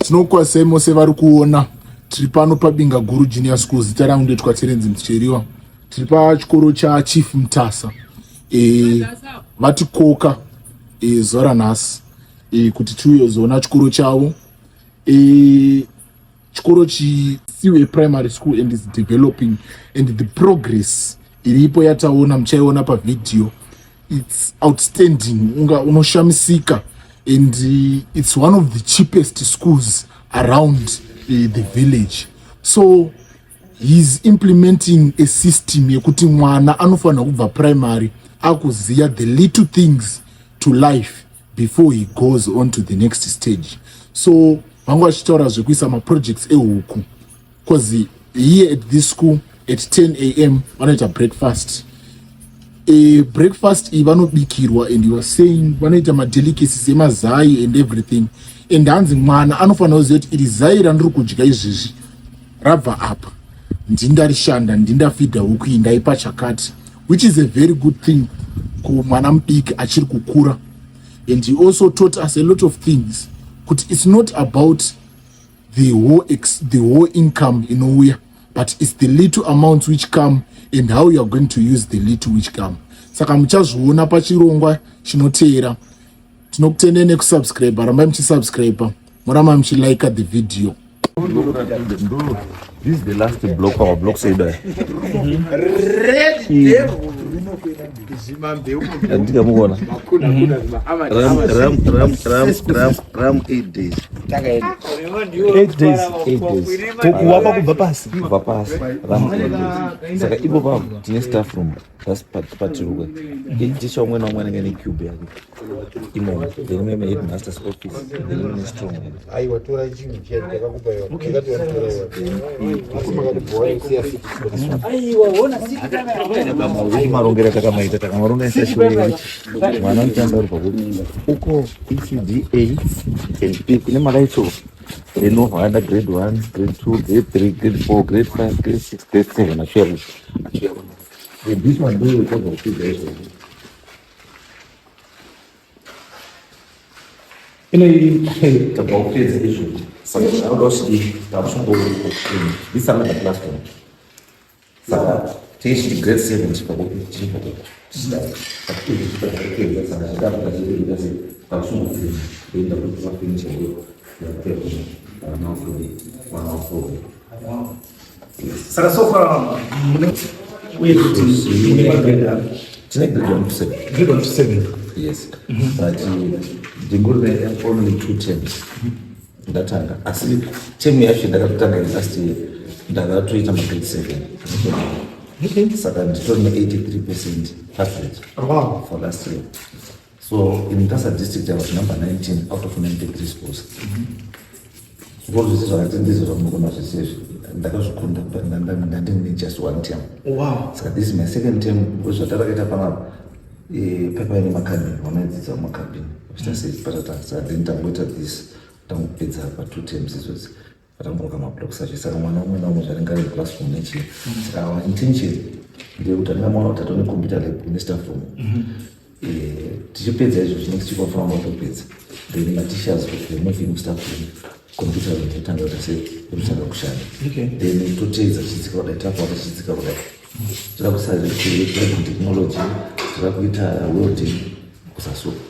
Tinokwazisai mose vari kuona. Tiri pano paBinga Guru Junior School. Zita rangu ndoitwa Terenzi Mcheriwa. Tiri pachikoro chaChief Mutasa. Vatikoka zuva ranhasi kuti tiuye kuzoona chikoro chavo. Chikoro chisiwe primary school and is developing, and the progress iripo yataona muchaiona pavideo, it's outstanding. Unga unoshamisika, and it's one of the cheapest schools around the village. So he's implementing a system yekuti mwana anofanira kubva primary akuziva the little things to life before he goes on to the next stage. So vanga vachitaura zvekuisa maprojects ehuku, because here at this school at 10 a.m. vanoita breakfast. Breakfast iyi vanobikirwa, and you are saying vanoita madelicacies emazai and everything, and hanzi mwana anofanira kuziva kuti iri zai randiri kudya izvezvi rabva apa, ndindarishanda, ndindafidha huku iyi, ndaipa chakati, which is a very good thing kumwana mudiki achiri kukura. And he also taught us a lot of things, kuti it's not about the whole income inouya, but it's the little amounts which come and how you are going to use the little which come. Saka muchazviona pachirongwa chinoteera. Tinokutendei nekusubscribe. Rambai muchisubscribe, muramba muchilike the video. This is the last block, our block side. Andikamuona. Ram ram ram ram ram 8 days. 8 days? 8 days. Kuvakwa kubva pasi? Kubva pasi. Ram 8 days. Saka ipo papo tine staff room. That's patirukwe. Ticha umwe naumwe anenge ane cube yake. Imomo. Then mune headmaster's office. Then mune strong room. Aiwa, tora chinhu chiya ndakakupa iwa, ndakati watora iwa, asi makatibhowa kusiya siti. Marongero takamaita, takamaronga in such way which mwana anotanga uri pakuti uko ECD A and B kune malights renovha aenda grade 1, grade 2, grade 3, grade 4, grade 5, grade 6, grade 7, achiuya achiuya. This one ndo yotanga kupedza izvozvo. Ine Tabva kupedza izvozvo, saka zvauda kuti takusongo this another classroom. Saka tichiti grade 7 chipakupi, chipakupi, tichidai. Saka izvi zvichipedza, saka zvadakuda chekuita sei, takusongopedza, toenda kuti vafinisha iyo 104. Saka so far mune, uye kuti mune magrade api? Tine grade 1 to 7. Grade 1 to 7? Yes, but ndingori only two terms ndatanga, asi term yacho ndakatotanga last year, ndakatoita magrade 7. Saka nditori ne83% average for last year. So in Mutasa District I was number 19 out of 93 schools. Zvikoro zvese zvakati ndizvo zvamunogona zvese izvi ndakazvikunda, but ndandine just one term. Saka this is my second term, because zvatarakaita panapa, papaine macabin, vanaidzidza mumacabin vachiita sei patatanga. Saka then tangoita this, tangopedza pa2 terms izvozvi, patangoka mablocks acho. Saka mwana umwe naumwe zvanenge ari classroom nechii. Saka our intention ndeyekuti andinga kuti tatone computer lab nestaff room. Tichipedza izvo zvinenge tichikofanira kutopedza, then mateachers moving staff room, computer room yotanga kuita sei, yotanga kushanda. Then toteedza tichidzika kudai, takuwaka tichidzika kudai, toda kuisa clothing technology, toda kuita welding kusasuka,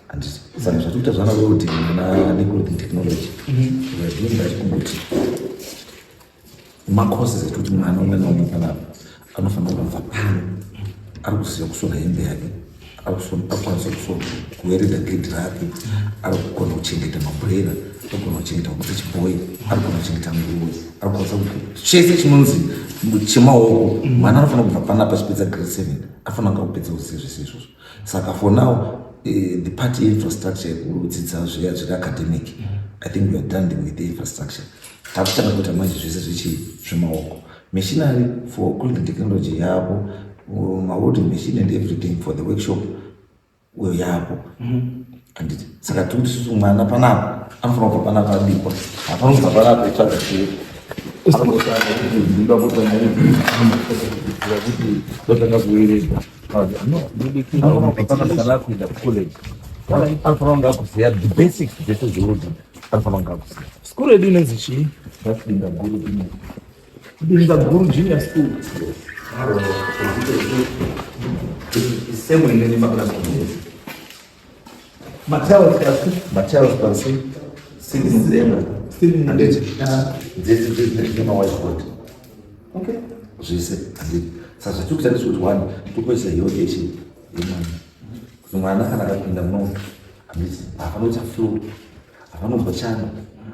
handiti? Saka zvatikuita zvana welding neclothing technology, we are doing that kungoti macourses ekuti mwana umwe naumwe panapa anofanira kubva pano ari kuziva kusona hembe yake, ari kukwanisa kusona, kuwereda gedhi rake, ari kugona kuchengeta mabroiler, ari kugona kuchengeta kubata chibhoi, ari kugona kuchengeta nguruve, ari kukwanisa chese chinonzi chemaoko. Mwana anofanira kubva panapa achipedza grade 7 afanira kunge kupedza kuziva zvese izvozvo. Saka for now, the part yeinfrastructure yekudzidza zviya zviri academic, I think we are done with the infrastructure. Takutanga kuita manje zvese zvechi zvemaoko, machinery for clothing technology yavo, mawelding machine and everything for the workshop yapo, handiti? Saka tiri kuti susu mwana panapa anofanira kubva panapa abikwa, hapana kubva panapa itsvaga chii, ndoda kuti ndotanga kuweredha. Anofanira kubva panapa kana akuenda kucollege anofanira kunge akuziva the basics dzese dzewelding. Anofanira kunge akuziva. Sikuru yedu inonzi chii? That's Dinga Guru Junior. Dinga Guru Junior School. Same way nene maklasi. Matiles pasi. Matiles pasi. Ceiling mudenga. Ceiling Handiti. Ah. Dzese dzese nema whiteboard. Okay. Zvese handiti. Saka zvatiri kuita ndezvekuti one tokoisa health yechi yemwana. Kuti mwana kana akapinda muno handiti haafani kuita flu, haafani kunzwa chando,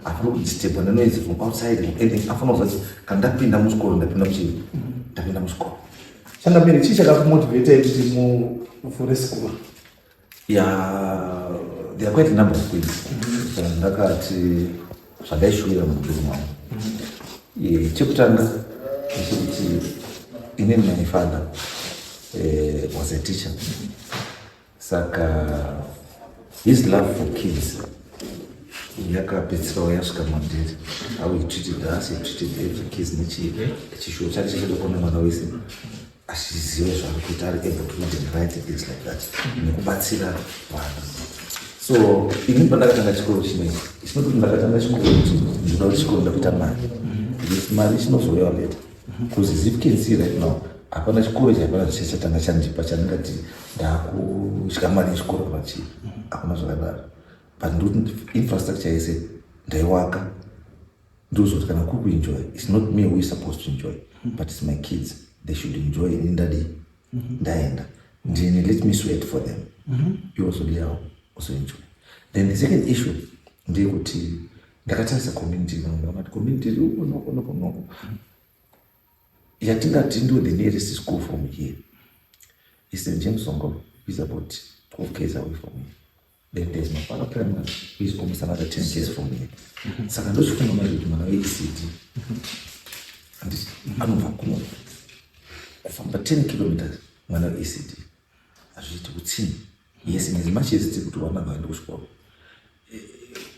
haafani kudisturbwa nenoise from outside or anything. Afana kuziva kuti kana ndapinda muchikoro ndapinda muchii, ndapinda muchikoro. Changamire, chii chakakumotivate kuti muvhure sikuru? Yeah, there are quite a number of things zvandakati zvandaishuvira muupenyu hwangu. Chekutanga ndechekuti inini my father was a teacher, saka his love for kids yakapedzisirawo yasvika mandiri. How he treated us, he treated every kids nechishuwo chake chechida kuona mwana wese achiziva zvaari kuita, ari able to read and write and things like that, nekubatsira vanhu. So ini pandakatanga chikoro chinechi, it's not kuti ndakatanga chikoro kuti ndinoda kuti chikoro ndakuita mari, because mari chinozouyawo later, because as you can see right now, hapana chikoro chahapana zvichatanga chandipa chandingati ndakudya mari yechikoro kana chii, hakuna zvakadaro. But ndikuti infrastructure yese ndaiwaka ndozoti kana kuri kuenjoy, it's not me who is supposed to enjoy, but it's my kids. They should enjoy. Ini ndadi ndaenda ndini, let me sweat for them, you also liyawo also enjoy. Then the second issue ndeyekuti ndakatarisa community yangu, ndakati community iri uko noko noko noko yatingati ndo the nearest school from here is St James Songo, is about 12 k's away from here. Then there's Mapara Primary, who is almost another 10 k's from here. Saka ndochifunga manje kuti mwana weECD handiti anobva kuno kufamba 10 kilometers, mwana weECD hazviiti kutsinyi. Yes, in as much as tiri kuti vana vaende kuchikoro,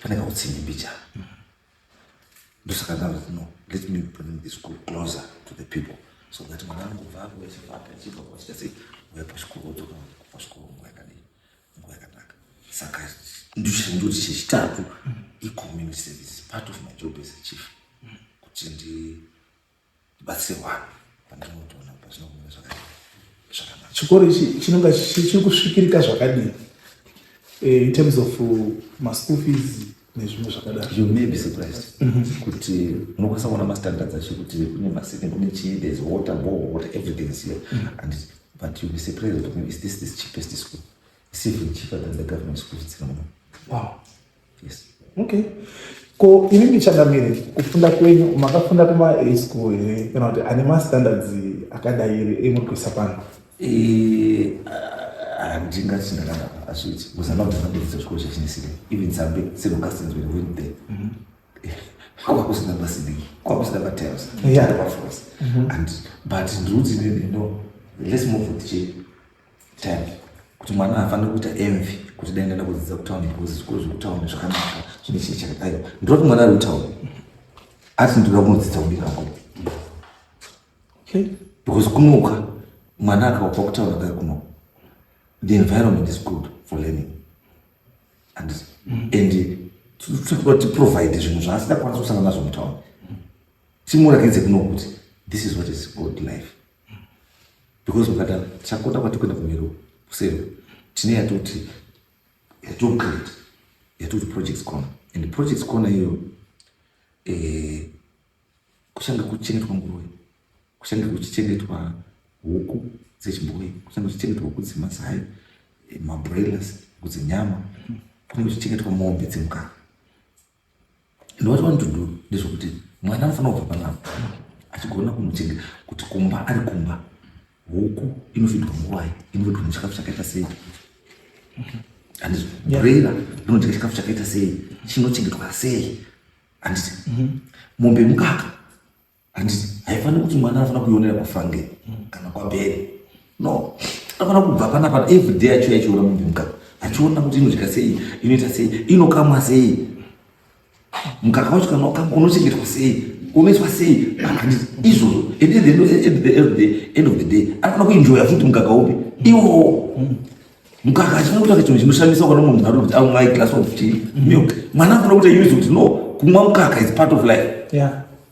pane kakutsinyi mbichana. Ndosaka ndakati no, let me bring the school closer to the people so that mwana anongobva apo achibva apo achibva apo achiita sei, uya pachikoro, odzoka pachikoro nguva yakadii, nguva yakanaka. Saka ndoti chechitatu icommunity service, part of my job as a chief, kuti ndibatsire vanhu pandinotoona pazvinomira zvakanaka. Chikoro ichi chinonga chiri kusvikirika zvakadii in terms of maschool fees nezvimwe zvakadaro? You may be surprised kuti unokwanisa kuona mastandards acho, kuti kune masini, kune chii, there's water, bore water, everything is here. And but you'll be surprised kuti is this the cheapest school? It's even cheaper than the government schools dziri muno. Yes. Okay, ko imimi changamire, kufunda kwenyu makafunda kuma A school here, kana kuti ane mastandards akadai here emuri kuisa pano? Handingati ndakadaro, hazviiti, because handina kubva ndabudzidza chikoro chachinesire. Even Sambe St Augustines, when we went there, kwakusina maceiling, kwakusina matiles, pafloors. And but ndiri kuti no, let's move with chi time, kuti mwana haafaniri kuita envy kuti dai ndaenda kudzidza kutauni because zvikoro zvekutauni zvakanaka, zvine chii chakadai. Ndinoti mwana ari kutauni ati ndinoda kunodzidza kuBinga Guru because kunoka mwana akabva kutaura kari kuno, the environment is good for learning. And toda tiprovide zvinhu zvaasida kwanisa kusangana nazvo mutauni, timurakidze kuno kuti this is what is good life, because mukata chakoda kwati kuenda kumiro kuseri, tine yatoti yatocreate yatoti projects corner, and projects corner iyo kuchange kuchengetwa nguruve, kuchange kuchichengetwa huku dzechibhoyi, kuchange kuchichengetwa huku dzemazai, mabroilers, huku dzenyama, kunenge kuchichengetwa mombe dzemukaka. And what I want to do ndezvekuti mwana anofanira kubva panapa achigona kunochengeta kuti kumba ari kumba huku inofidwa nguvai, inofidwa nechikafu chakaita sei, handiti? Broiler rinodya chikafu chakaita sei, chinochengetwa sei, handiti? Mombe mukaka, handiti? Haifaniri kuti mwana anofanira kuionera kwaFrange kana kwaBheri. No, anofanira kubva panapa every day achiuya achiona mombe mukaka, achiona kuti inodya sei, inoita sei, inokamwa sei, mukaka wacho kana wakamwa unochengetwa sei, unoiswa sei, handiti? Izvozvo. And at the end of the day anofanira kuenjoya futi mukaka upi iwowo. Mukaka hachina kutsvaka chinhu chinoshamisa. Ukaona mumwe munhu ari kuti amwa glass of tea, milk, mwana anofanira kuti use kuti no, kumwa mukaka is part of life.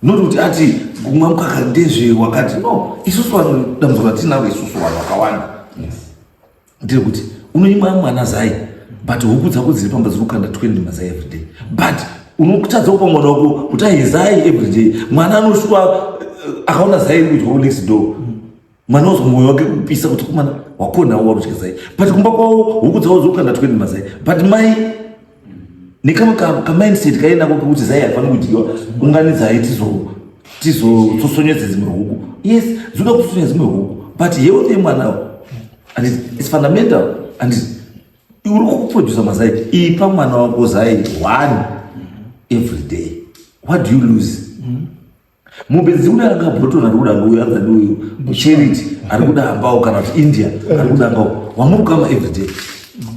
Not kuti ati kumwa mukaka ndezve wakati. No, isusu vanhu, dambudziko ratinaro isusu vanhu vakawanda ndiri kuti unoimwa mwana zai, but huku dzako dziri pamba dziri kukanda 20 mazai everyday, but unotadza kupa mwana wako kuti ahe zai everyday. Mwana anoshuwa akaona zai riri kudyiwa next door, mwana wazwa mwoyo wake kupisa kuti kumana wakonawo warudya zai, but kumba kwavo huku dzavo dziri kukanda 20 mazai, but mai nekamwe kamindset kainako kekuti zai haifaniri kudyiwa, unganidzai tizotsosonyedze dzimwe huku. Yes, dzinoda kutsotsonya dzimwe huku, but health yemwana and it's fundamental, and uri kuprodusa mazai. Ipa mwana wako zai one every day. What do you lose? Mombe dzikuda anga Broton ari kuda uyu, anzani uyu Charity ari kuda ambawo, kana kuti India ari kuda ambawo, wamuri kukama every day.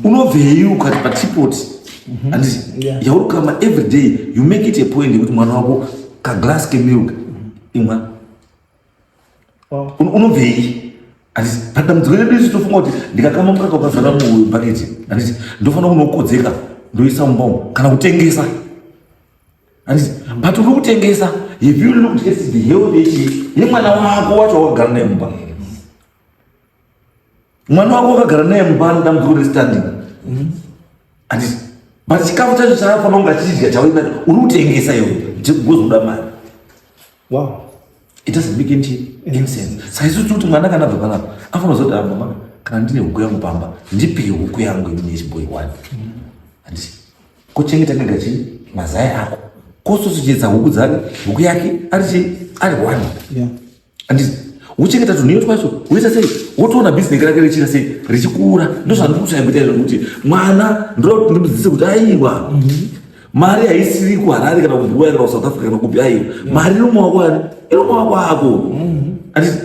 Unobvei ukati pateapot, handiti? Yauri kukama every day, you make it a point yekuti mwana wako kaglass kemilk imwa. Unobvei, handiti? Padambudziko redu isu tofunga kuti ndikakama mukaka ukazara mubhaketi, handiti, ndofanira kunokodzeka ndoisa mumba umu kana kutengesa, handiti? But uri kutengesa, have you looked at the health yechi yemwana wako wacho wakagara naye mumba? Mwana wako wakagara naye mumba ane dambudziko restanding, handiti? But chikafu chacho chaafanira kunge achidya chauinacho uri kutengesa iwe gozoda mari. It doesn't make any sense. Saka isu tiri kuti mwana kana abva panapa afanira kuziva kuti, "Ah, mama, kana ndine huku yangu pamba, ndipei huku yangu imene yechibhoyi one," handiti? Kochengeta kega chii mazai ako, kososochedza huku dzake, huku yake ari chii, ari one, handiti? Wochengeta tunhiyo twacho, woita sei, wotoona bhizinesi rake richiita sei, richikura. Ndozvandiri kutsvaya kuita izvo, kuti mwana ndoda kuti ndimudzidzise kuti aiwa, mari haisiri kuHarare kana kuBuhera kana kuSouth Africa kana kupi. Aiwa, mari iri mumaoko ani? Iri mumaoko ako, handiti?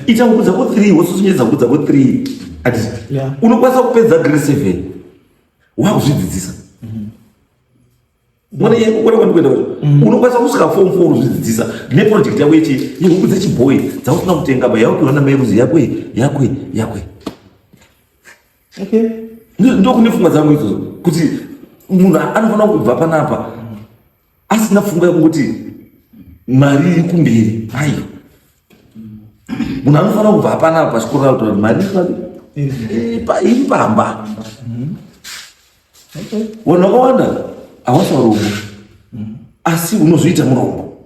Ita huku dzako 3, wososonyedza huku dzako 3, handiti? Unokwanisa kupedza grade 7 wakuzvidzidzisa. Mwana kona kwandikuenda kwacho, unokwanisa kusvika form 4 uzvidzidzisa neproject yako yechi yehuku dzechibhoyi dzausina kutenga, ba yakupiwa namai kuzi yakwe, yakwe, yakwe. Ndokune pfungwa dzangu idzodzo kuti munhu anofanira kubva panapa asina pfungwa yekungoti mari iri kumberi. Aiwa, munhu anofanira kubva panapa pachikoro akutora kuti mari iri papi? Iri pamba. Vanhu vakawanda havasi varombo, asi unozviita murombo.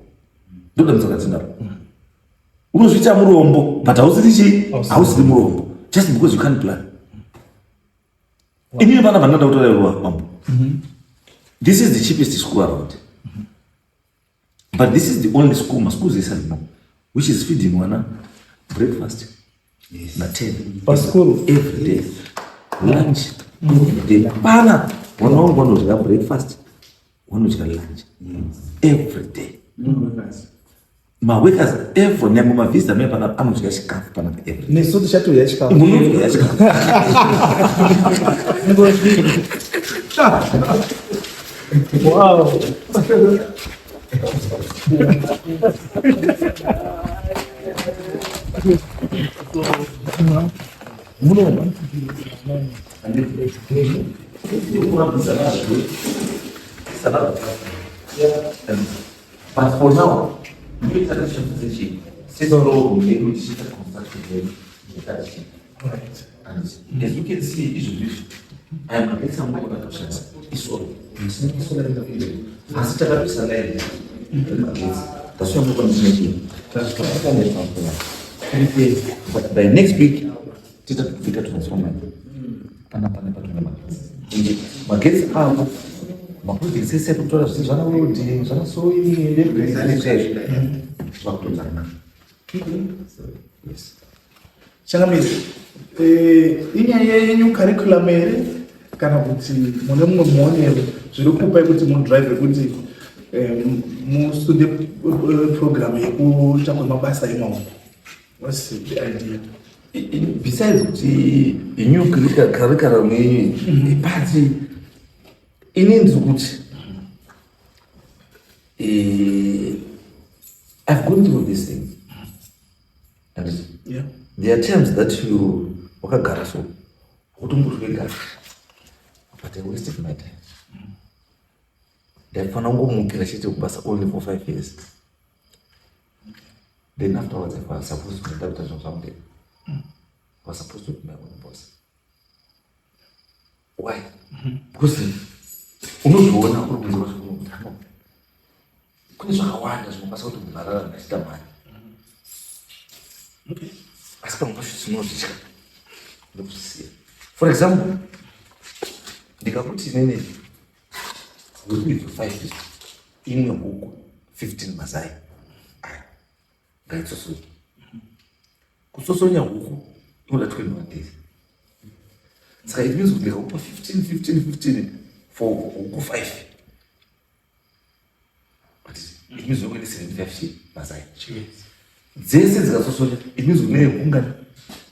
Ndodambudziko ratindaro. Unozviita murombo, but hausiri chii? Hausiri murombo, just because you can't plan. Inini vana vandinoda kutora mambo, this is the cheapest school around, but this is the only school, maschools ese arimo, which is feeding mwana breakfast na10 Paskuru? Every day, lunch every day. Pana vana vangu vanodya breakfast, vanodya lunch every day. Maworkers every, nyangwe mavhista mai panapa anodya chikafu panapa every day. Nesu tichatodya chikafu. Munodya chikafu. Munoona. It's another But for now, ndoita tashandisa chii sesoro yedu tichiita construction yedu yakati. And as you can see, izvozvo izvi aya magetsi amwe akatoshandisa isolar, asi takapisa line remagetsi. That's why munoona chii transformer. But by next week titatofita transformer pana patona magetsi. Ende magetsi avo, maprojects ese ekutora zvinhu zvana welding, zvana sewing nezvaizvo zvakutotanga. Yes. Changamire, inyaya yenyu curriculum here kana kuti mune mumwe muonero zviri kupai kuti mudrive kuti musunde program yekuita kwemabasa emaoko? What's the idea? Besides kuti new curriculum yenyu, but ini ndiri kuti I've gone through this thing and there are times that you wakagara so. Utomboti wega, but I wasted my time. Ndaifanira kungomukira chete kubasa only for 5 years, then afterwards I was supposed to ndakuita zvinhu zvangu ndega. I was supposed to be my own boss. Why? Because unozviona uri kunze kwacho kuno, kune zvakawanda zvinokwanisa kuti munhu ararame achiita mari, asi pamwe pacho tinozvitya ndokuzvisiya. For example, ndikakuti inene huku idzo 5, imwe huku 15 mazai aya ngaitsosonye. Kutsotsonya huku inoda 21 days. Saka it means kuti ndikakupa 15, 15, 15 for huku 5, but it means unokuine 75 chi mazai dzese dzikatsotsonya. It means une huku ngani,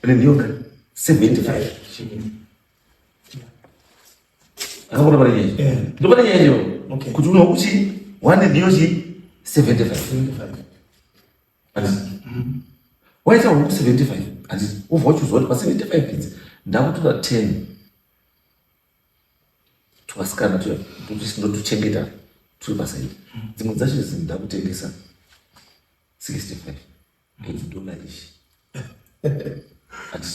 une nhiyo ngani? 75. Akabona pane nyaya? Ndo pane nyaya iyo kuti une huku chi one, nhiyo chi 75. 75. Handiti waita huku 75, handiti wobva wachuziva kuti pa75 idzi ndakutora 10 tuvasikana tuya, ndotuchengeta turi pasaidi. Dzimwe dzacho idzi ndakutengesa 65 $8 each, handiti?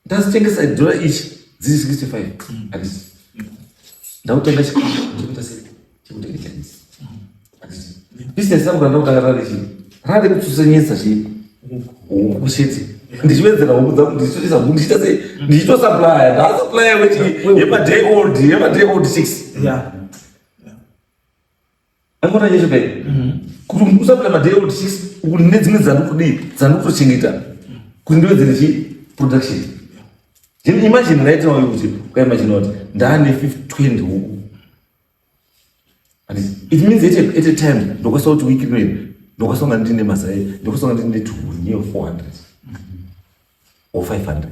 Ndazitengesa dollar each dziri 65, handiti ndakutenga chikafu chekuita sei, chekutenga Chinese, handiti? Business yangu randakutanga rari chii? Rari kutsutsenyesa chii? Huku chete. Ndichiwedzera huku dzangu, ndichitoisa huku, ndichiita sei, ndichitosupplya. Ndasupplya wechi yemaday old, yemaday old chicks. Angona nyesho kai kuti ndikusupply maday old chicks uku nedzimwe dzandikudii, dzandikutochengeta kuti ndiwedzere chi production. Then imagine right now kuti ukaimagine kuti ndaane 20 huku. And it means at a time ndokwanisa kuti wiki inoyi ndokwanisa kunga ndine mazai, ndokwanisa kunga ndine tuhunye 400 or 500.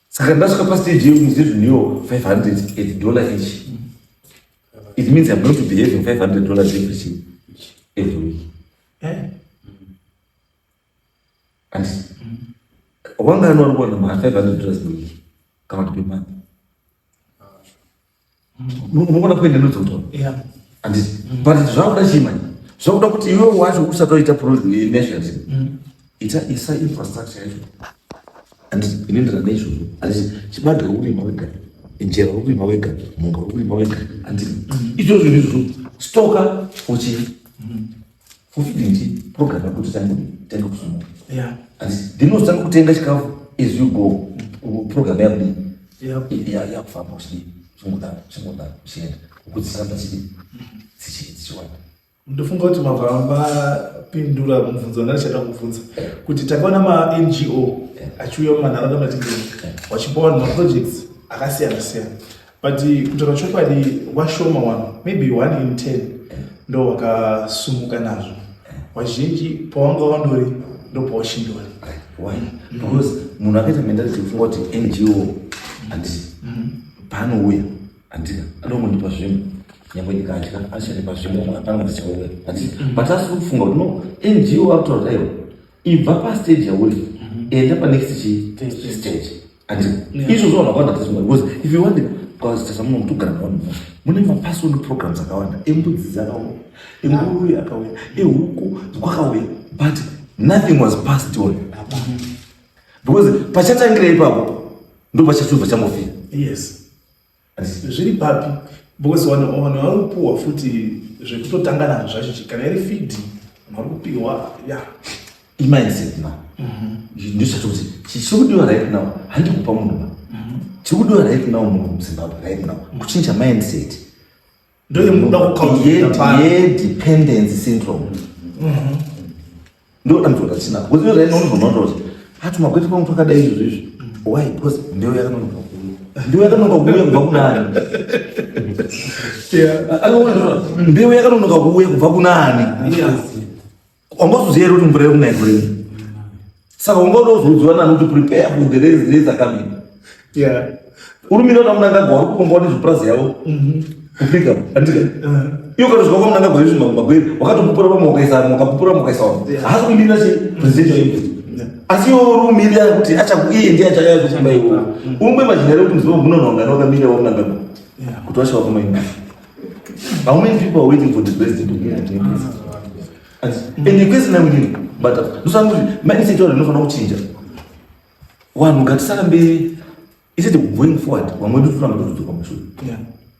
Saka ndasvika pastage yekuti zvinhiyo 500 at dollar each, it means I'm going to be having $500 every week. And wangani vari kuwana ma $500 per week kana kuti per month? Unogona kuenda nodzotaura, handiti? But zvakuda chii manje? Zvakuda kuti iwe wacho usati waita measures, ita isa infrastructure yacho, handiti, inoenderana neizvozvo, handiti? Chibage uri kurima wega, njera uri kurima wega, mhunga uri kurima wega, handiti? Izvozvo izvozvo stoka for chii? For feeding chi program yako kuti tange kusumuka, handiti? Then uzotanga kutenga chikafu as you go. Program yakudii? Yakufamba uchidii, uchingodaro, uchingodaro, uchienda ukudziramba chidii, dzichiwanda. Ndofunga kuti mabva mapindura mubvunzo wanga ndichada kubvunza, kuti takaona maNGO achiuya mumanharaunda matigere vachipa vanhu maprojects akasiyana siyana, but kutaura chokwadi washoma vanhu, maybe one in 10 ndo vakasumuka nazvo. Vazhinji pawanga wandori ndopawachindori. Why? Because munhu akaita mentality yekufunga kuti NGO, handiti, paanouya, handika, anongondipa zvinhu, nyangwe ndikadya achandipa zvinhu, hapana ndichauya, handiti? But asi kufunga kuti no, NGO akutaura kuti aiwa, ibva pastage yauri, enda panext chi stage, handiti? Izvozvo vanhu vakawanda tazvinga, because if you want, ukazitasa muno mutogara navanhu mune mapass-on programs akawanda, embudzi dzakauya, enguruve akauya, ehuku kwakauya, but nothing was passed on, because pachatangira ipapo ndo pachatobva chambofira. Yes, zviri papi? Because vanhu vari kupuhwa futi zvekutotanga nazvo zvacho, kana iri feed vanhu vari kupiwa ya. Imindset now ndochacho kuti chiri kudiwa right now, handi kupa munhu ba. Chiri kudiwa right now munhu muZimbabwe right now kuchinja mindset. Ndoyemuda kukautira pano. Yedependence syndrome ndo dambudziko ratina, because ino right now unozonota kuti hati magweti kwangu twakadai izvozvo izvi. Why? Because mbeu yakanonoka kuuya. Mbeu yakanonoka kuuya kubva kunani? Mbeu yakanonoka kuuya kubva kunani? Wangazoziva here kuti mvura iri kunaya gore? Saka ungaoda kuzoudziwa nani kuti prepare for the rains are coming? Urumira naMnangagwa uri kukongawo nezvepurazi yavo kuPrica, andika? Iyo ukatosvika kwaMnangagwa izvi magwere wakatopupura pamwe wakaisa, wakapupura pamwe wakaisa wamwe, haasi kumirira chi presidential input. Asi iwe uri kumirira kuti achakuiye ndiye achauya kukumba iwe. Uri kuimagine kuti muziva munoona ungano wakamirira waMnangagwa kuti wachava kumaimba. How many people are waiting for the president to get the president? And the question I'm doing, but ndosanga kuti mindset yacho inofanira kuchinja. Vanhu ngatisarambe instead of going forward, vamwe vedu toramba totodzoka mashure.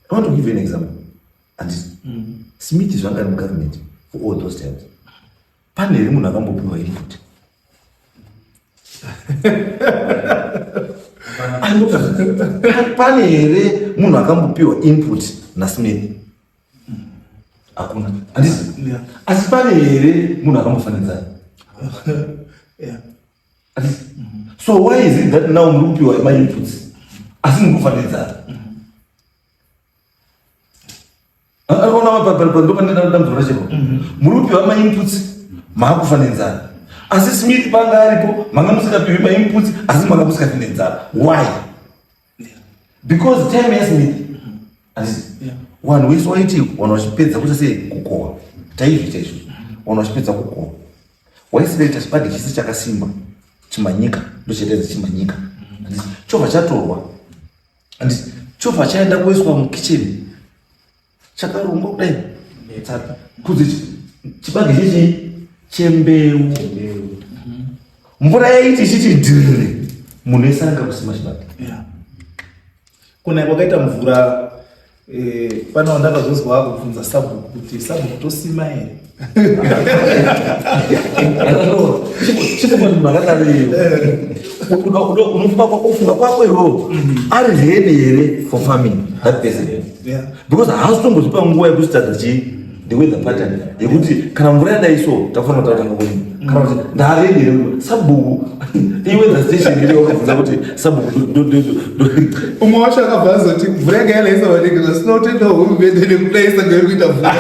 I want to give you an example. And Smith zvanga ari mugovernment for all those times. Pane here munhu akambopiwa input? Pane here munhu akambopiwa input naSmith? Hakuna. Handisi? Asi pane here munhu akambofananidzana? Handisi? So why is it that now muri kupiwa mainputs asi muri kufananidzana? Ndopandinadambudziko racho. Muri kupiwa mainputs maakufa nenzara, asi Smith panga aripo manga musikapiwi mainputs asi manga musikafi nenzara. Why? Because time yaSmith, handisi, vanhu wese waiti vanhu vachipedza kuita sei, kukohwa, taizviita izvozvo. Vanhu vachipedza kukohwa waisireita chibage chisi chakasimba, chimanyika, ndochetaidzi chimanyika, handisi, chobva chatorwa, handisi, chobva chaenda kuiswa mukicheni chakarongwa kudai kunzi chibage chechi chembeu. Mvura yaiti ichiti dhiri, munhu wese anga kusima chibage. Kunaya kwakaita mvura, pane wandakazozwa kubvunza sabhuku kuti, "Sabhuku, tosima here?" Chikumakadaro unofunga ufunga kwako iwewo, ari ready here for farming that person? Because haasi tombozvipa nguva yekustudy chii, the weather pattern, yekuti kana mvura yadai so takufanira kutanga kurima, kana kuti ndaready here sabhuku, iweather station iri wakabvunza kuti sabhuku Umwe wacho akabva azoti mvura yanga yanaisa maningi, zvasina kutenda hurumende nekudaisa ngairi kuita mvura.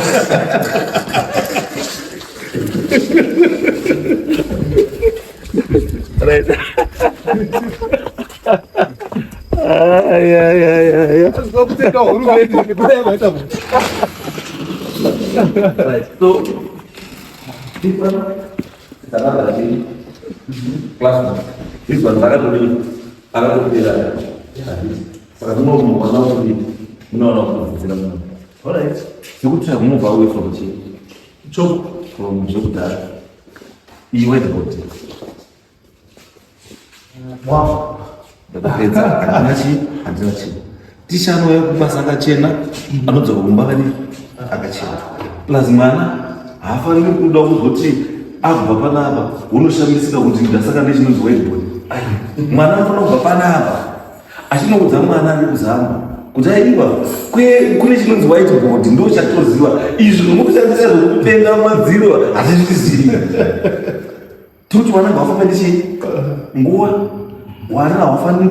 Right. Ay, ay, ay, ay. Asina kutenda hurumende nekudai vaita mvura. Right. So, this one is another thing. Class. This one, akatodi akatopera. Saka munoona kuti munoona kudzidzira muno. Alright. Sekuti move away from chi? Choko. From zvekudhara. Iyi whiteboard. Ndakapedza, handina chi, handina chi. Ticha anouya kubasa akachena, anodzoka kumba akadii? Akachena. Plus mwana haafaniri kuda kuzoti abva panapa unoshamisika kuti ndasaka nechinonzi whiteboard. Ai, mwana anofanira kubva panapa achinoudza mwana ari kuzamba kuti aiwa, kune chinonzi whiteboard, ndo chatoziva izvi zvomukushandisa zvokupenda madziro hatizvizivi. Tiri kuti vana ngavafambe nechi nguva, vana havafaniri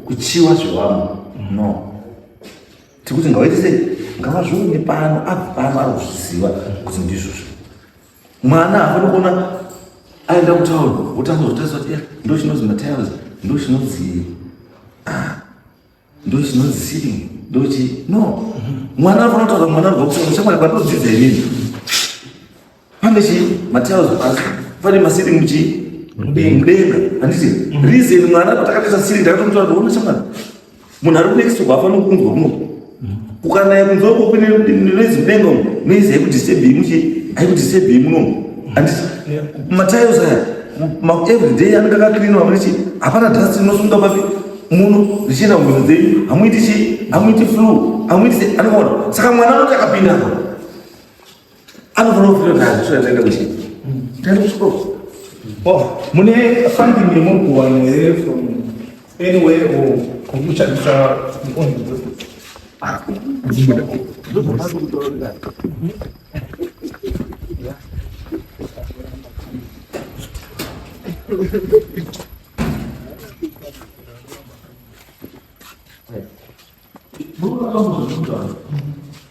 kuchiwa zvevamwe, no. Tiri kuti ngavaite sei, ngavazvione pano, abva pano ari kuzviziva kuti ndizvozvo. Mwana haafaniri kuona aenda kutauni wotanga kuzotarisa kuti, "Eh, ndo chinonzi matiles, ndo chinonzi, ah, ndo chinonzi ceiling, ndochi." No, mwana anofanira kutaura, mwana anobva kusema, "Shamwari, kwandinodzidza inini pane chi matiles pasi, pane maceiling muchi mudenga." Handiti reason mwana patakatoisa ceiling takatomutora kuti, "Ona shamwari, munhu ari kunext door haafaniri kunzwa kuno. Kukanaya kunze uko kune noise mudenga umu, noise haikudisturbi muchi, haikudisturbi munomu." Handiti matiles aya everyday anenge akacleanwa, munechi hapana dust inosunga papi muno richienda mumhino dzenyu, hamuiti chi, hamuiti flu, hamuiti se anoona. Saka mwana anoti akapinda apa anofanira kufira kuti hazvisva taenda kuchi, taenda kuchikoro. Oh, mune funding yemuri kuwana here from anywhere or kushandisa your own resources?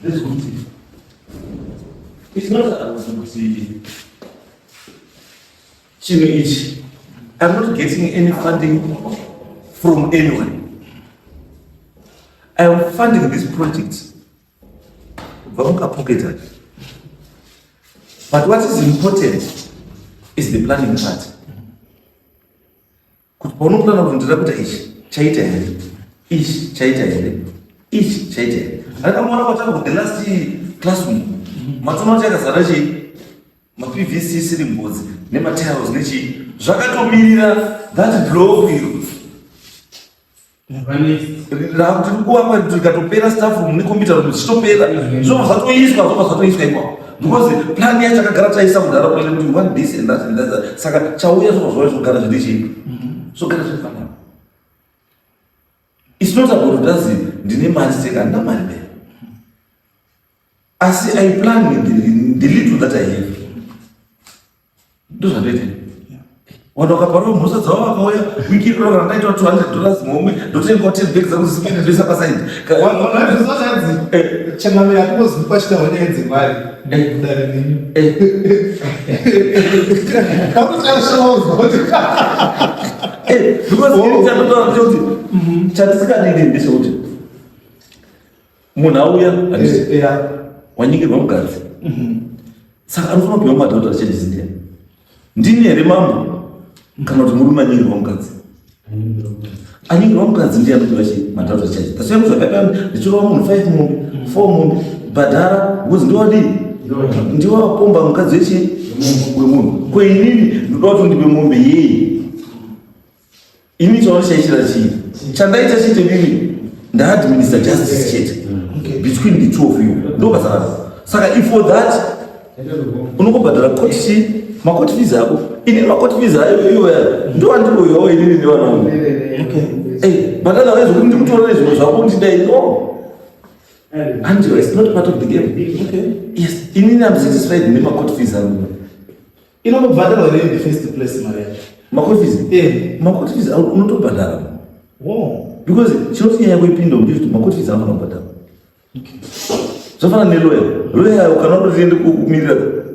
Ndezvekuti it's not kuti chinhu ichi, I'm not getting any funding from anyone. I am funding this project kubva mukapocket ake. But what is important is the planning part. Kuti paunoplana kuti ndinoda kuita ichi, chaita here? Ichi chaita here? Ichi chaita here? Ndakamuona kwatanga ku the last classroom. Matsono acho akazara chii? MaPVC ceiling boards nematiles nechii. Zvakatomirira that block iro. Rakuti kuvakwa rikatopera staff room necomputer room zvichitopera zvobva zvatoiswa zvobva zvatoiswa ipapo because plan yacho akagara taisa kudhara kuele kuti we want this and that and that saka chauya zvobva zvauya zvogara zviri chii zvogara zviri panapa. It's not about kuti ndine mari seka handina mari be asi I plan with the little that I have. Ndozvandoita. Vanhu vakaparwa mhosva dzavo vakauya wiki ino kana ndaita $200 momwe ndotengawo 10 bag dzangu dzisipinde ndoisa pasaidi. Changamire hatingozwi pachitaurwa nyaya dzemari mudare menyu. Because ini chandotaura ndechekuti chandisingadidi ndechekuti munhu auya handiti wanyengerwa mukadzi saka anofanira kupiwa madhota achandisi ndiani ndini here mambo kana kuti murume anyengerwa mukadzi anyengerwa mukadzi ndiye anopiwa chi madhota chachi that's why kuzvakaipa ndichirova munhu 5 mombe 4 mombe bhadhara because ndiwadii ndiwapomba mukadzi wechi wemunhu ko inini ndoda kuti undipe mombe yei Ini chaunoshaishira chii? Chandaita chete nini ndaadminister justice chete between the two of you ndo basa rako. Saka if for that unongobhadhara court chii macourt fees ako inini macourt fees ayo iwo ya ndo andinoyawo inini nevana vangu. Eh, but otherwise kuti ndikutora nezvinhu zvako ndidai no. Andrew, it's not part of the game. Okay. Yes, inini I'm satisfied nemacourt fees angu. Inobhadharwa here in the first place mari yacho? Macourt fees? Eh. Macourt fees unotobhadhara. Wow. Because chinoti kuipinda ndechekuti macourt fees anofanira kubhadhara. Okay. Zvafanana nelawyer. Lawyer ukana utotiende kumirira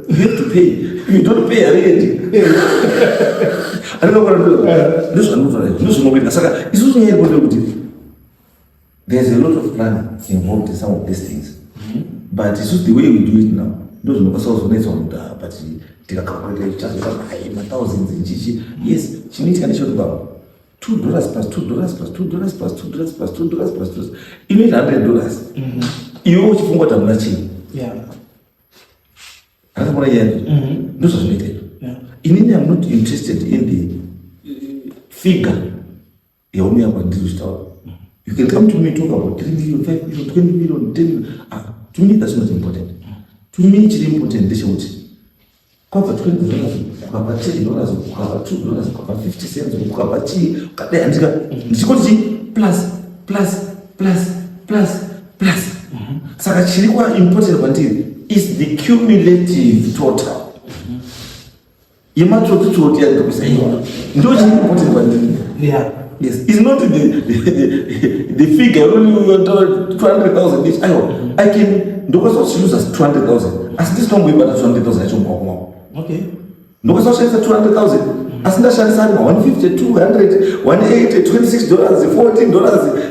you have to pay. If you don't pay hariendi. Ndozvandinotaura ndozvinokuita saka isusu nyaya iripo ndeyekuti there's a lot of planning involved in some of these things. But isusu the way we do it now ndozvinokwanisa kuzonetsa vanhu kuti ah, but tikacalculate tichazoita ai mathousands nchichi yes chinoitika ndechekuti baba $2 plus $2 plus $2 plus $2 plus $2 plus $2 inoita $100 iwe uchifunga kuti hamuna chinhu Akabona yena ndozvazvinoita izvo inini am not interested in the figure yaunouya kwandiri uchitaura. You can come to me talk about 3 million, 5 million, 20 million, 10 million. Ah, to me that's not important. To me chiri important ndechekuti kwabva $20, kukabva $10, kukabva $2, kukabva 50 cents, kukabva chii, kukadai handika ndichikoti chii plus plus plus plus plus. Saka chiri kwa important kwandiri is the cumulative total yematsotsi-tsotsi yandiri kuisa iwa ndo chiri important kwandiri. Yes, it's not the figure only 200,000 each. Aiwa, I can ndokwanisa kuchiluza 200,000 asi ndisitomboibata 200,000 yacho mumaoko mako. Ndokwanisa kushandisa 200,000 asi ndashandisa ari ma 150, 200, 180, $26, $14,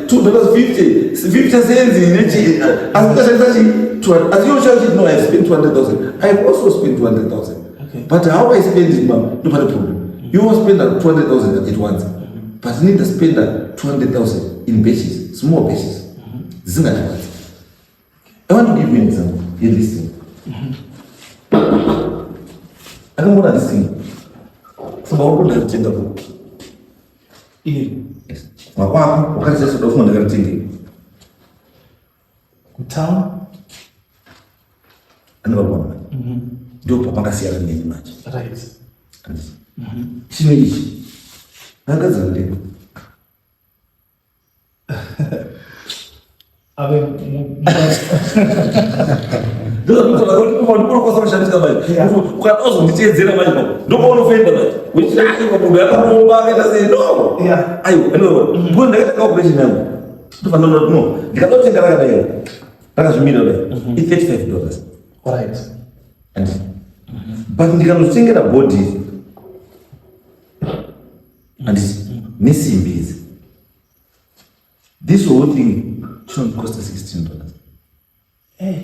$2.50, 50 cents nechi asi ndashandisa chi 200 asi iwe uchati no, I spent 200,000. I have also spent 200,000. But how I spend it, ma'am, no problem. You will spend 200,000 at once. But you need to spend 200,000 in batches, small batches. Zingati. I want to give you an example. Here, this thing. I don't want this thing. Funga wako ndakatenga book. Iri. Yes. Makwako wakati sasa ndofunga ndakatenga. Kutown? Anobona. Ndipo pakasiyana neni manje. Chino ichi. Ndakagadzira ndega. Ave ndokwanisa kushandisa manje ukada uzonditeedzera manje pa ndopaunofenda manje uchiaiwa munhu yakaromba akaita sei no aiwa anova because ndakaita calculation yangu ndofanira no ndikada kutenga rakadai rakazvimira dai i $35 Right. But ndikanotengera bhodhi handiti nesimbi idzi this whole thing chinocosta $16. Hey.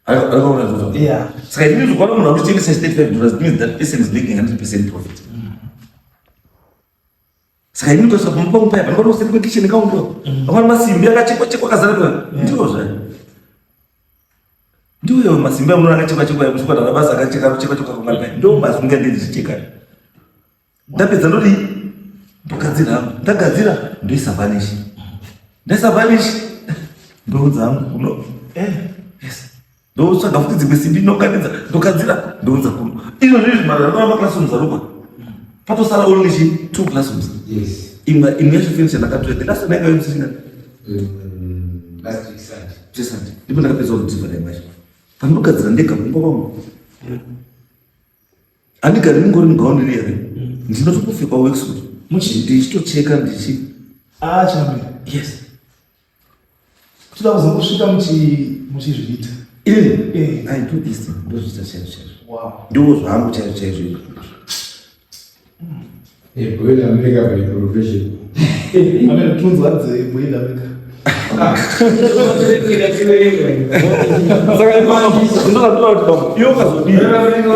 Akaona zvozvo. Yeah. Saka it means ukaona munhu anotengesa $35 it means that person is making 100% profit. Saka ini ndosaka pamba pangu paya panokwana kuseri kwekitchen kaungu. Akaona masimbi akachekwa chekwa akazara paya. Ndiwo zvayo. Ndiwo yawo masimbi amunoona akachekwa chekwa ekuchikwa basa akacheka chekwa chekwa kungari paya. Ndiwo masimbi andichicheka. Ndapedza ndodii? Ndogadzira hangu. Ndagadzira ndoisa vanish. Ndaisa vanish ndoudza hangu kuno. Eh. Yes. Ndotsvaga futi dzimwe simbi ndinoganidza ndogadzira ndoudza kuno. Izvo zvizvi mara ndakaona maclassrooms arukwa. Patosara only chi two classrooms. Yes. Imwe imwe yacho finish ndakatora. The last one yanga yomusina. Last week Sunday. Chesandi. Ndipo ndakapedza kudzibva imwe yacho. Pandinogadzira ndega kumba kwangu. Handigari ndingori mugauni riya re. Ndinotopfeka worksuit. Ndichitocheka ndichi. Ah, chambe. Yes. Toda kuzongosvika muchizviita. Ini Eh. I do this thing. Ndozviita chaizvo chaizvo. Wow. Ndizvo zvangu chaizvo chaizvo izvo. A boiler maker by profession. Amene tunzwa dze boiler maker. Saka ndinoda kuti bambo iwe ukazodii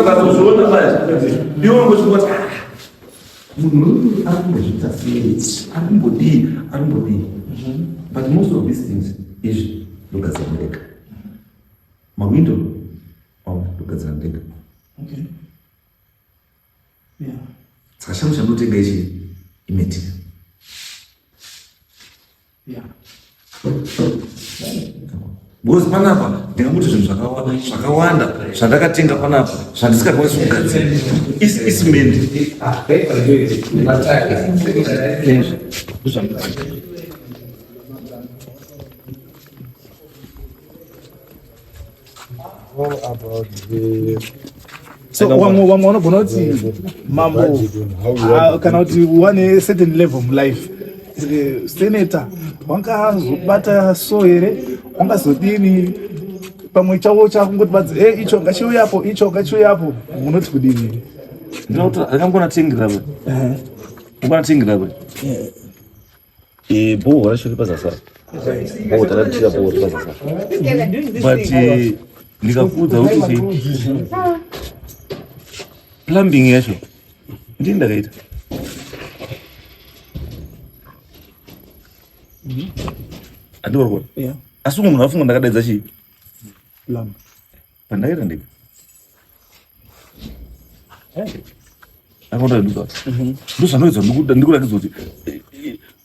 ukazozviona manje iwe ungochingoti "Ah, munhu uyu ari kumbozviita sei ari kumbodii ari kumbodii but most of these things izvi ndogadzira ndega mawindo mamwe ndogadzira ndega Okay. Yeah. saka changu chandotenga ichi imetiri Yeah. Because panapa ndingamuti zvinhu zvakawanda zvandakatenga panapa zvandisingakwanisi kugadzira. Isimendi. All about the So wamwe wamwe vanogona kuti mambo budget on how we want ah, kana kuti wane certain level mulife senator wangazobata so here wangazodini pamwe chavo chakungoti badzi e icho ngachiuyapo icho ngachiuyapo munoti kudini Ndinokuti akangona tengira we. Ungona tengira we. Eh boho racho riri pazasi apa. Boho takatira boho riri pazasi apa. But ndikakuudza kuti chii? Plumbing yacho ndini ndakaita. Handikuri kuona. Yeah. Asi umwe munhu afunga ndakadaidza chii? Plum. Pandakaita ndega. Akaona nduka. Ndozvanoedza ndikuratidza kuti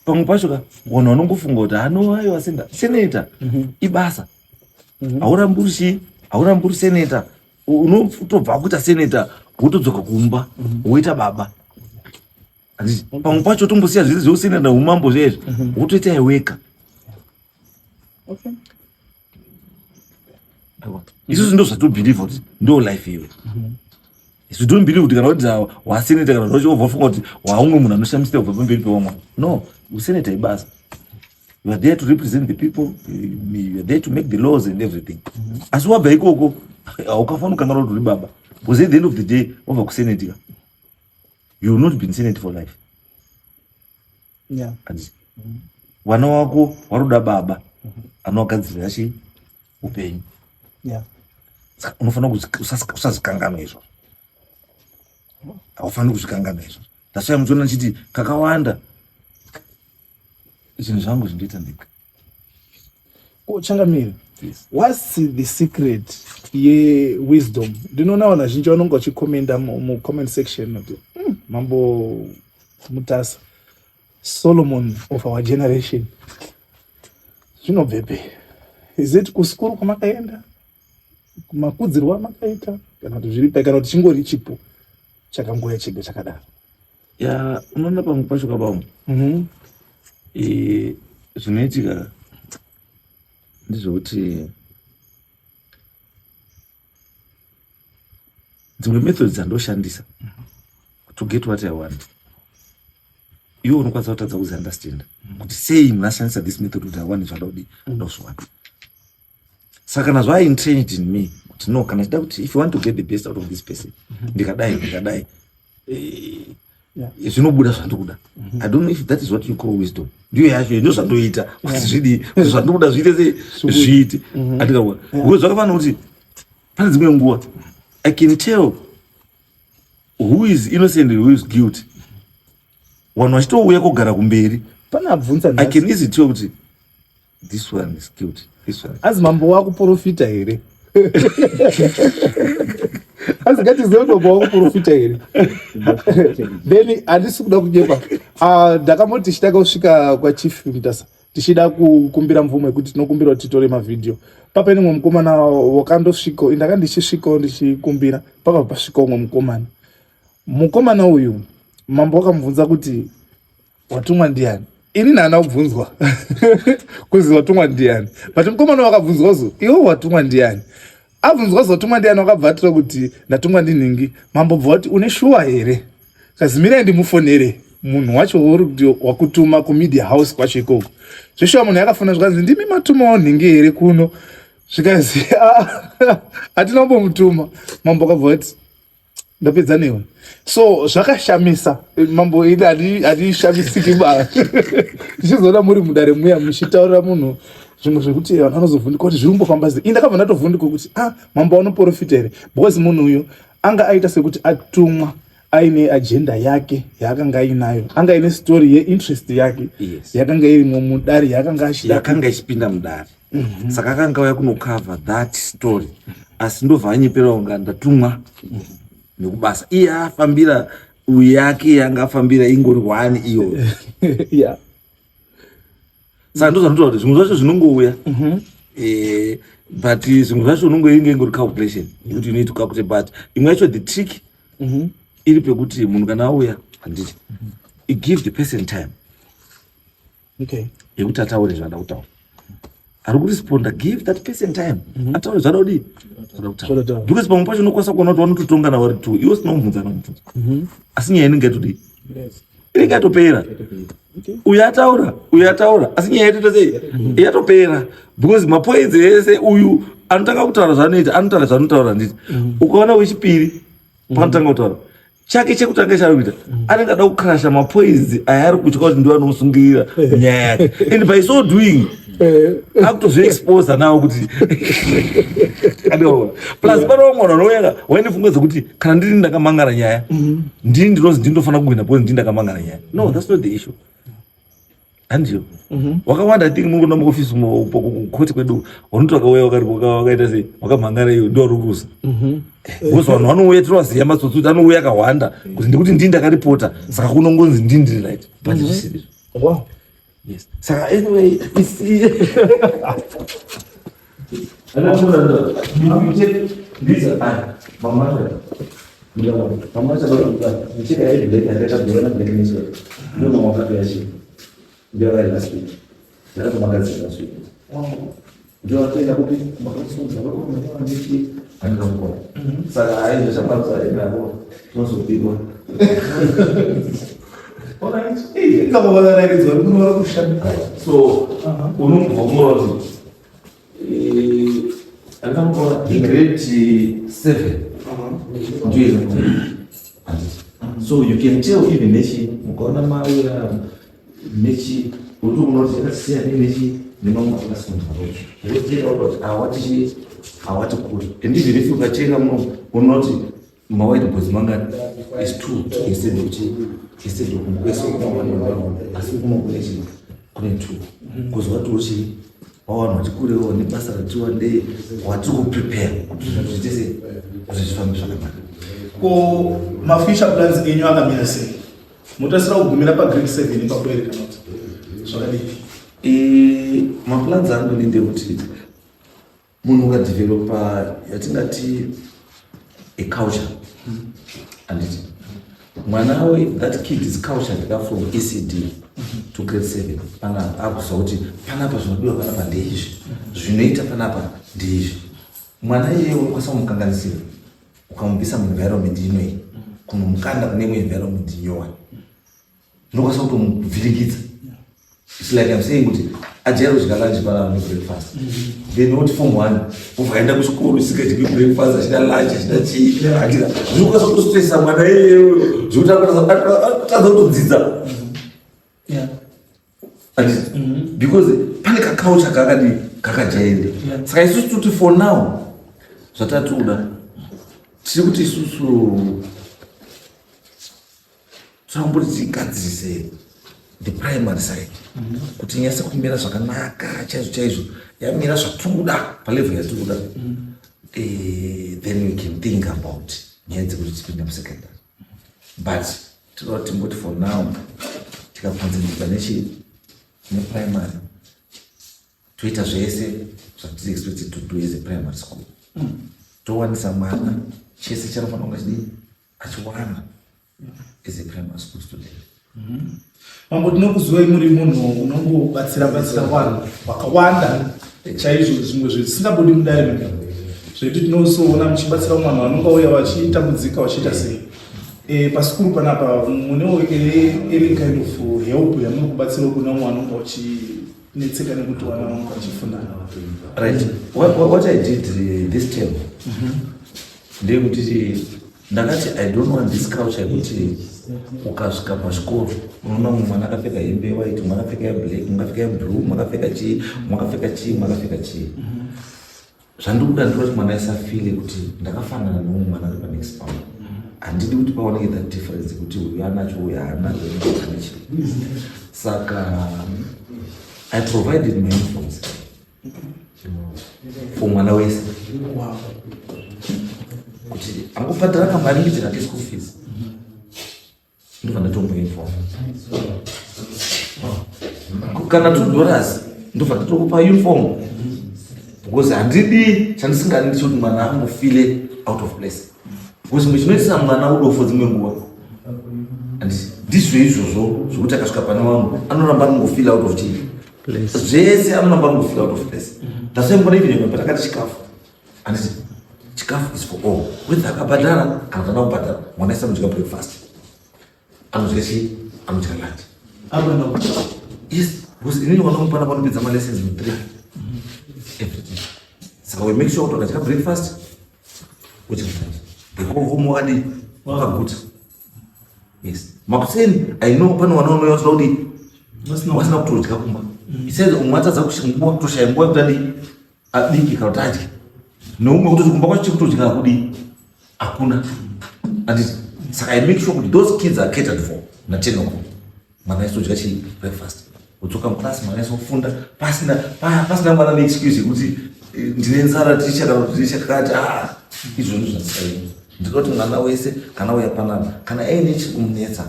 pamwe pacho ka vanhu vanongofunga kuti ano aiwa senda senator ibasa. Haurambi uri chii? Haurambi uri senator. Unotobva kuita senator wotodzoka kumba woita baba. Handiti? Pamwe pacho tombosiya zviri zveusenator neumambo zvezvi wotoita iweka. Okay. Isusu ndo zvatobhilivha kuti ndo life iwe. Isu don't believe kuti kana kuti waseneta kana kuti wobva wafunga kuti waumwe munhu anoshamisira kubva pamberi pewamwe. No, useneta ibasa. You are there to represent the people, you are there to make the laws and everything. Asi wabva ikoko haukafanira kukanganwa kuti uri baba. Because at the end of the day wabva kusenate ka. You will not be in senate for life. Yeah. Handiti? Vana wako waroda baba anovagadzirira chii? Upenyu. Yeah. Saka unofanira usazikanganwa izvozvo. Haufaniri kuzvikanganwa izvozvo. That's why muchiona ndichiti kakawanda zvinhu zvangu zvindoita ndega. Ko changamire. Yes. What's the secret yewisdom? Ndinoona vanhu vazhinji vanonge vachikomenda mucomment section kuti Mambo Mutasa, Solomon of our generation. Zvinobvepi? Is it kusikuru kwamakaenda? Kumakudzirwa amakaita? Kana kuti zviri pai? Kana kuti chingori chipo chakangoya chega chakadaro? Ya, unoona pamwe pacho kabamu. Zvinoitika ndezvekuti dzimwe methods dzandoshandisa to get what I want, iwe unokwanisa kutadza kuziunderstand kuti sei munhu ashandisa this method kuti awane zvada kudii, ndozviwana. Saka kana zva entrenched in me kuti no, kana chida kuti if you want to get the best out of this person, ndikadai, ndikadai, zvinobuda zvandikuda. I don't know if that is what you call wisdom. Ndiyo yacho ndo zvandoita kuti zvidii, kuti zvandikuda zviite sei, zviite. Andikaona. Because zvakafanana kuti Pane dzimwe nguva I can tell who is innocent and who is guilty. Vanhu vachitouya kogara kumberi. Pane abvunza. I can easily tell kuti this one is guilty, this one. Azi mambo wakuprofita here? Asi ngatizive kuti mambo wakuprofita here? Then handisi kuda kunyepa. Ah, ndakamboti tichitanga kusvika kwaChief Mutasa tichida kukumbira mvumo yekuti tinokumbira kuti titore mavhidhiyo, papaine mumwe mukomana wakandosvikawo. Ndaka ndichisvikawo ndichikumbira, pakabva pasvika umwe mukomana. Mukomana uyu, mambo wakamubvunza kuti, "Watumwa ndiani?" Ini haana kubvunzwa kuzi watumwa ndiani, but mukomana wakabvunzwa zo, "Iwe watumwa ndiani?" Abvunzwa zo, "Watumwa ndiani?" wakabva atura kuti, "Ndatumwa ndinhingi." Mambo bva wati, "Une shuwa here?" Kazimirai ndimufonere munhu wacho uri kuti wakutuma kumedia house kwacho ikoko. Zveshuwa munhu yakafona, zvikanzi, "Ndimi matumawo nhingi here kuno?" Zvikanzi, "Ah, hatina kumbomutuma." Mambo akabva wati, "Ndapedza newe." So zvakashamisa mambo, ini handishamisiki ba tichizoona muri mudare muya muchitaurira munhu zvimwe zvekuti vanhu vanozovhundika kuti zviri kumbofamba sei. Ini ndakabva ndatovhundika kuti, ah, mambo anoprofita here? Because munhu uyu anga aita sekuti atumwa aine agenda yake yaakanga ainayo, anga aine story yeinterest yake yakanga irimo mudare yaakanga achida. Yakanga ichipinda mudare, saka akanga auya kunokavha that story, asi ndobva anyepera kunga ndatumwa nekubasa. Iye afambira uyu yake yanga afambira ingori one iyoyo. Saka ndozvanotaura kuti zvimwe zvacho zvinongouya, but zvimwe zvacho unongoinge ingori calculation yekuti you need to calculate. But imwe yacho, the trick iri pekuti munhu kana auya, handiti, it give the person time yekuti ataure zvaada kutaura. Ari kuresponda, give that person time ataure zvaada kudii, zvaada kutaura. Zvaada kutaura. Because pamwe pacho unokwanisa kuona kuti vanototonga navari two, iwe usina kumubvunza namubvunzo, asi nyaya inenge yatodii, inenge yatopera. Uyu ataura, uyu ataura, asi nyaya yatoita sei? Yatopera, because mapoints ese, uyu anotanga kutaura zvaanoita, anotaura zvaanotaura, handiti? Ukaona wechipiri paanotanga kutaura chake chekutanga chaari kuita, anenge ada kukrasha mapoints aya ari kutya kuti ndiwo anomusungirira nyaya yake, and by so doing akutozviexposa nawo kuti andiona. Plus pane vamwe vanhu vanouya waine pfungwa dzekuti kana ndini ndakamangara nyaya, ndini ndinozi ndinofanira kuwina because ndini ndakamangara nyaya. No, that's not the issue, handiyo? Wakawanda, I think murikuona muofisi kukoti kwedu, vanoti vakauya wakaita sei, wakamhangara iyo, ndiwo rurusa, because vanhu vanouya, tinovaziva matsotsi kuti anouya akahwanda kuti ndikuti ndini ndakaripota, saka kunongonzi ndini ndiri right, but zvisiri. Yes, saka anyway, it's these are mama mama micheka yeblack yandakabhera black neso ndo mama wakatoyachi ndio vari last week, ndakatomagadzira last week, ndio vatoenda kupi makasunza vakoanechi andingamukona. Saka haizvachamabsa tinozopikwa. Ingavarairidzi vari kuno vari kushamisa. So unobva kumora kuti andingamukona igrade 7 ndiyo ino, handiti? So you can tell even nechi mukaona mauya nechi uri kuona kuti yakasiyana nechi nemamwe akasonza kuti awati awati kuri. And even if ukacheka muno, unoona kuti mawhite boards mangani is two instead of chi instead of kwese kuno, asi kuno kune chi kune two, because wati uchi wavanhu vachikurewo nebasa ratiwa ndei watiri kuprepare kuti zvinhu zviite sei, kuti zvifambe zvakanaka. Ko mafuture plans enyu akamira sei? Motasira kugumira pagrade 7 ipapo here kana kuti zvakadii? Maplans angu ni ndekuti munhu ukadevelopa yatingati a culture, handiti? Mwana we that kid is cultured ka from ECD to grade 7 panapa, akuziva kuti panapa zvinodiwa panapa ndeizvi, zvinoita panapa ndeizvi. Mwana iyeye unokwanisa kumukanganisira ukamubvisa muenvironment inoyi kunomukanda kune imwe environment nyowani, zvinokwanisa kutomuvhiringidza. It's like I'm saying kuti ajaira kudya lunch panapa nebreakfast, then oti form one obva aenda kuchikoro isingadyi breakfast, achida lunch, achida chii, achida zvinokwanisa kutostressa mwana iyeyo zvekuti atadza kutodzidza, handiti? Because pane kaculture kakadii, kakajairira. Saka isusu toti for now Zvatatoda, tiri kuti isusu tinomboti tigadzirise the primary side kuti inyatse kumira zvakanaka chaizvo chaizvo, yamira zvatikuda, palevel yatikuda, then we can think about nyaya dzekuti tipinde musecondary. But tinoda kuti timboti for now tikaconcentrata nechi neprimary, toita zvese zvatiri expected to do as a primary school, towanisa mwana chese chanofanira kunge chidii achiwana as a primary school student. Mambo, tinokuzivai muri munhu unongobatsira batsira vanhu vakawanda chaizvo, zvimwe zvisingabudi mudare mega, zvekuti tinosoona muchibatsira vamwe vanhu vanonga uya vachitambudzika, vachiita sei. Pasikuru panapa munewo any kind of help yamuri kubatsirawo kuna vamwe vanonga vachinetseka nekuti vana vanonga vachifunda? Right, what I did this term ndeyekuti ndakati I don't want this culture yekuti ukasvika pachikoro unoona mumwe mwana akapfeka hembe yewhite, mumwe akapfeka yeblack, mumwe akapfeka yeblue, mumwe akapfeka chii, mumwe akapfeka chii, mumwe akapfeka chii. Zvandiri kuda, ndiri kuti mwana isafeele kuti ndakafanana nemumwe mwana ari panext pangu. Handidi kuti paoneke that difference yekuti uyu anacho, uyu haana, uyu ane chii. Saka I provided my uniforms for mwana wese, kuti angobhadhara kamari mbijana keschool fees, ndobva ndatombo uniform kana $2, ndobva ndatokupa uniform, because handidi, chandisingadi ndechekuti mwana angofeele out of place, because chimwe chinoitisa mwana udofo dzimwe nguva ndizvo izvozvo zvokuti akasvika pane vamwe anoramba angofeela out of chii, zvese anoramba angofeela out of place. That's why mbona even patakati chikafu, handiti chikafu is for all, whether akabhadhara kana kana kubhadhara, mwana ese anodya breakfast, anodya chii, anodya lunch. Abana. Yes, because inini mwana wangu pana panopedza malessons mu3 everything. Saka we make sure kuti wakadya breakfast, udya lunch, they go home wakadii, wakaguta. Yes, makuseni I know pane wana unouya usina kudii, wasina kutodya kumba. Besides, umwe atadza nguva, kutoshaya nguva yekuti adii, abike kana kuti adye, neumwe kutoti kumba kwacho chekutodya hakudii, hakuna, handiti? Saka I make sure kuti those kids are catered for. Na10 o'clock mwana aisodya chi breakfast, kudzoka muclass, mwana aisofunda pasina pasina mwana neexcuse yekuti ndine nzara ticha, kana kuti ticha kakati. A, izvozvo zvandisai. Ndinoda kuti mwana wese kana uya panapa, kana aine chikumunetsa,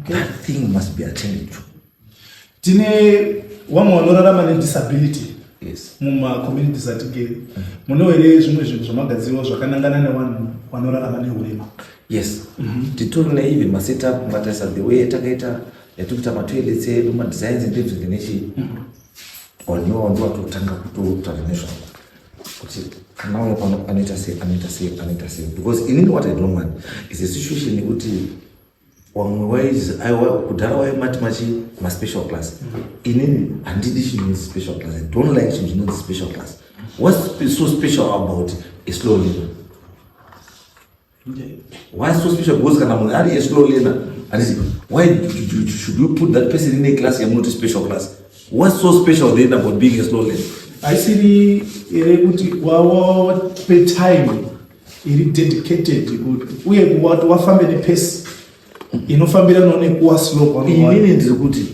that thing must be attended to. Tine vamwe vanorarama nedisability mumacommunities atigere. Munewo here zvimwe zvinhu zvamagadzirwa zvakanangana nevanhu vanorarama neurema? Yes, titori neeven masetup. Matarisa the way takaita, yatiri kuita matoilets edu, madesigns and everything nechi wanyowa, ndo watotanga kutotaura nezvako kuti kana uya pano anoita sei, anoita sei, anoita sei, because inini what I don't want is a situation yekuti wamwe waizi aiwa kudhara waimati machi maspecial class. Inini handidi chinonzi special class. I don't like chinhu chinonzi special class. What's so special about a slow learner? Why so special? Because kana munhu ari a slow learner, handiti, why should you put that person in a class yamunoti special class? What's so special then about being a slow learner? Haisiri here kuti wawape time iri dedicated kuti uye kuwati wafambe nepace inofambiranawo nekuwa slow kwaunenge? Inini ndiri kuti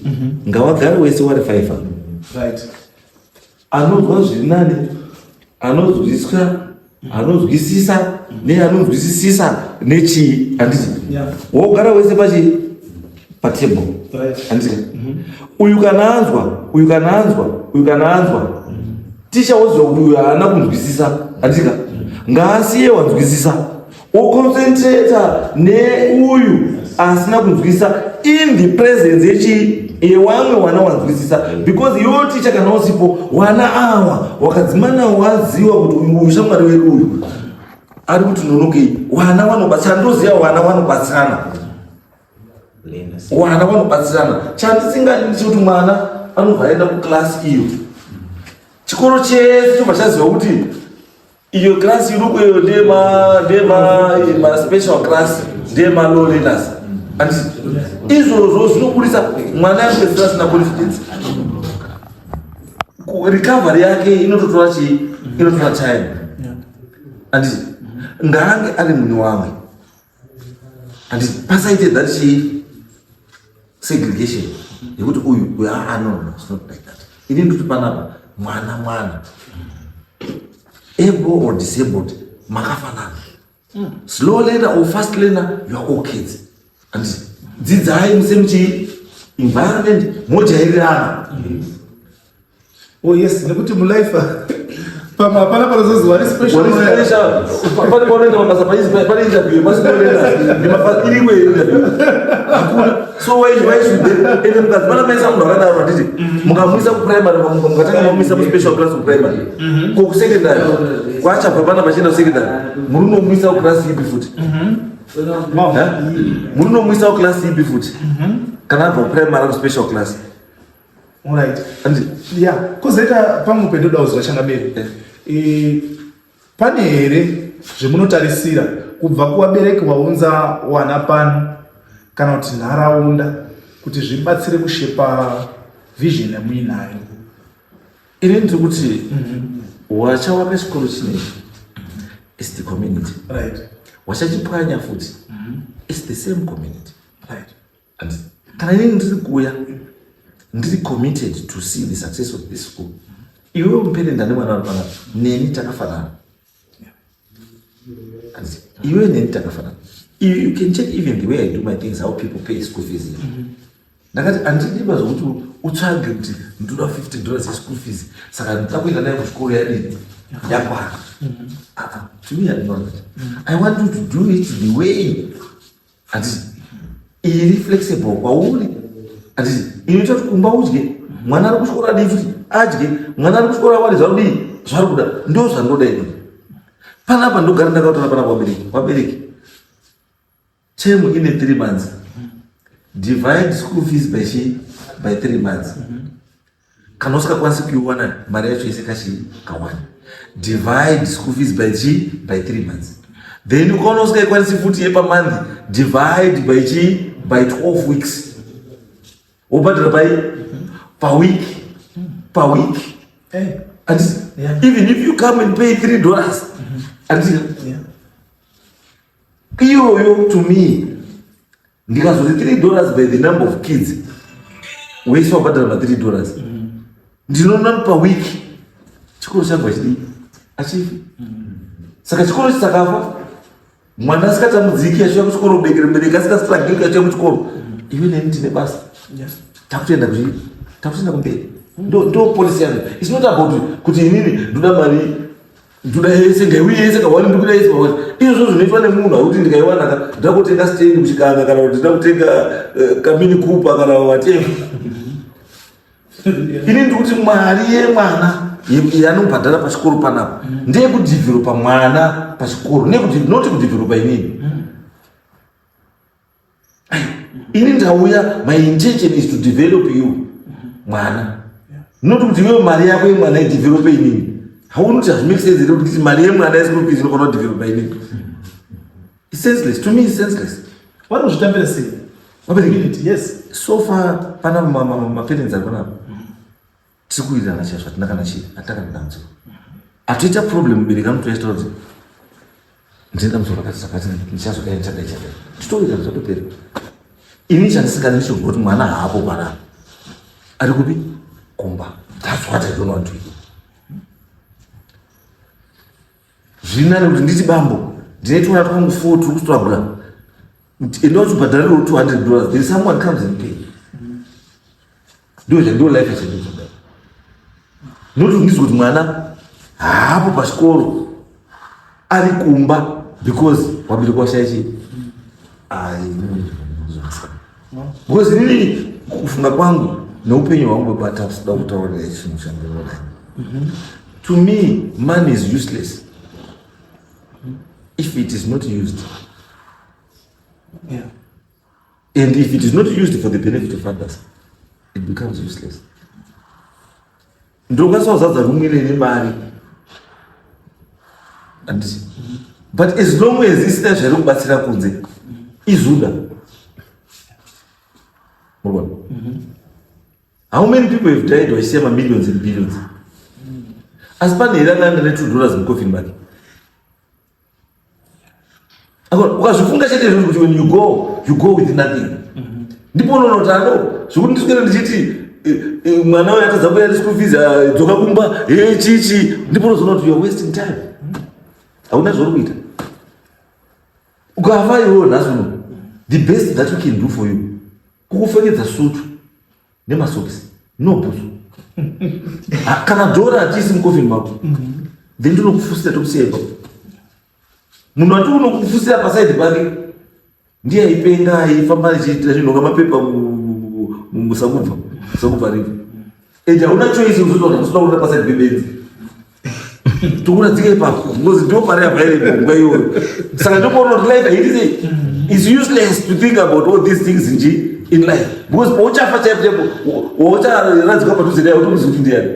ngawagare wese wari five. Anonzwa zviri nani, anonzwiswa, anonzwisisa neanonzwisisisa nechii, handiti? Wogara wese pachi patable, handiti? Uyu kana anzwa, uyu kana anzwa, uyu kana anzwa, ticha woziva kuti uyu haana kunzwisisa, handitika? Ngaasiye wanzwisisa, oconcentrata neuyu asina kunzwisisa in the presence yechi yewamwe wana wanzwisisa, because iwo ticha kana usipo, wana awa wakadzimana waziwa kuti uyu shamwari wedu uyu ari kuti nonokei. Wana wanobatsirana, ndoziva wana wanobatsirana, wana vanobatsirana. Chandisingadi ndechekuti mwana anobva aenda kuklasi iyo, chikoro chese chobva chaziva kuti iyo klasi iriko iyo ndema maspecial class, ndema low learners. And izvozvo zvinobudisa mwana anopedzisira asina confidence. Recovery yake inototora chii, inotora time. Anditi ngaange ari mune wamwe. Anditi pasaite that chii segregation yekuti uyu uyu, ah, no, no, it's not like that. Ini ndikuti panapa mwana mwana, able or disabled, makafanana. Slow learner or fast learner, you are all kids. Anditi dzidzai musame chii environment, mojairirana. Oh yes, nekuti mulife pamwe hapana panozozi wari special. Pane paunoenda mabasa, pane interview yemasilolena, iriko interview? Hakuna. So why should they? Ende mukadzi pana maisa munhu akadaro, handiti mukamuisa kuprimary, mukatanga mamuisa muspecial class kuprimary, ko kusecondary kwachabva pana pachienda kusecondary, muri unomuisa kuclass ipi futi? Muri unomuisa kuclass ipi futi kana abva kuprimary kuspecial class? Alright. Handiti? Yeah, kozoita pamwe pendoda kuziva, changamire. Pane here zvemunotarisira kubva kuvabereki waunza wana pano kana kuti nharaunda kuti zvibatsire kushepa vision yamuinayo? Ini ndiri kuti wachawaka chikoro chinechi is the community. Wachachipwanya futi is the same community. And kana inini ndiri kuuya ndiri committed to see the success of this school, iwewe muparent ane mwana vari panapa neni takafanana. And iwewe neni takafanana. You can check even the way I do my things, how people pay school fees here. Ndakati handidi zvokuti utsvage kuti ndoda $50 yeschool fees, saka ndoda kuenda naye kuchikoro yadini yakwana. Ah, ah, to me I don't want that. I want you to do it the way, handiti, iri flexible kwauri, handiti, inoita kuti kumba udye, mwana ari kuchikoro adii futi adye, mwana ari kuchikoro awane zvarudii zvari kuda. Ndo zvandoda ini panapa. Ndogara ndakataura panapa, vabereki, vabereki, term ine 3 months, divide school fees by chi by 3 months. Kana usingakwanisi kuiwana mari yacho yese kachi kawani, divide school fees by chi by 3 months. Then ukaona usingakwanisi futi yepamonth, divide by chi by 12 weeks, wobhadhara pai paweek paweek. And even if you come and pay $3, and iyoyo to me ndikazoti $3 by the number of kids wese wabhadhara ma $3, ndinoona paweek chikoro changu achidii achifi. Saka chikoro chisakafa, mwana asikatambudziki achiuya kuchikoro, bekere mubereki asikastruggle achiuya kuchikoro, iwe neni tine basa. Takutoenda kuchi takutoenda kumberi. Ndo policy yangu. It's not about kuti inini ndoda mari, ndoda yese, ngaiuye yese kawani, ndikuda yese pawani. Izvozvo zvinoitwa nemunhu akuti ndikaiwana ka ndoda kutenga stand kuchikanga, kana kuti ndoda kutenga kaMini Cooper kana whatever. Ini ndikuti mari yemwana yanobhadhara pachikoro panapa ndeyekudevelopa mwana pachikoro, noti kudevelopa inini. Ini ndauya, my intention is to develop you mwana, not kuti iwewe mari yako yemwana idevelope inini. Hauni kuti hazvimake sense here kuti mari yemwana yeschool fees inokona kudevelopa inini? It's senseless to me, it's senseless. Vari kuzvitambira sei? Vabereki? Community, yes. So far pana maparents ari panapa tiri kuwirirana chaizvo, hatina kana chii, hatina kana dambudziko. Hatoita problem. Mubereki anotoya achitaura kuti ndine dambudziko rakati rakati, ndichazodai, ndichadai, chadai, titowirirana, zvatopera. Ini chandisingadi ndechekuti kuti mwana haapo panapa, ari kupi? Kumba. That's what I don't want to hear. Zviri nani kuti nditi, bambo, ndine twana twangu four tiri kustruggle, enda uchibhadharirawo $200, then someone comes and pay. Ndo zvando life yachandinoda, not kuti ndizwe kuti mwana haapo pachikoro, ari kumba because wabereki washaya chii. Ai, because inini kufunga kwangu neupenyu hwangu bata kuda kutaurira chinhu chandinoda, to me money is useless if it is not used and if it is not used for the benefit of others, it becomes useless. Ndokwanisa kuzadza room ine nemari, handiti? But as long as isina zvairi kubatsira kunze, izuda. Murikuona how many people have died vachisiya mamillions and billions, asi pane here akaenda ne $2 mucoffin make? Ukazvifunga chete izvozvo kuti when you go, you go with nothing. Ndipo unoona kuti ano zvekuti ndiswere ndichiti mwana uyo atadza kuuya neschool fees, ah, dzoka kumba, chichi, ndipo unozoona kuti you are wasting time. Hauna zvauri kuita. Ukafa iwewo nhasi uno, the best that we can do for you kukupfekedza sutu nemasokisi no bhutsu. Ah, kana dhora hatiisi mukofini mako, then tinokufusira tokusiya ipapo. Munhu ati unokufusira paside pake ndiye aipenga, aifamba achinhonga mapepa musakubva musakubva rivo, and hauna choice. Uzotoona usoda kuenda paside pebenzi, tokuradzika ipapo because ndo mari available nguva iyoyo. Saka ndokuona kuti life haiti sei, is useless to think about all these things nji in life, because pauchafa chaipo chaipo waucharadzikwa padhuze naye, hautozivi kuti ndiani,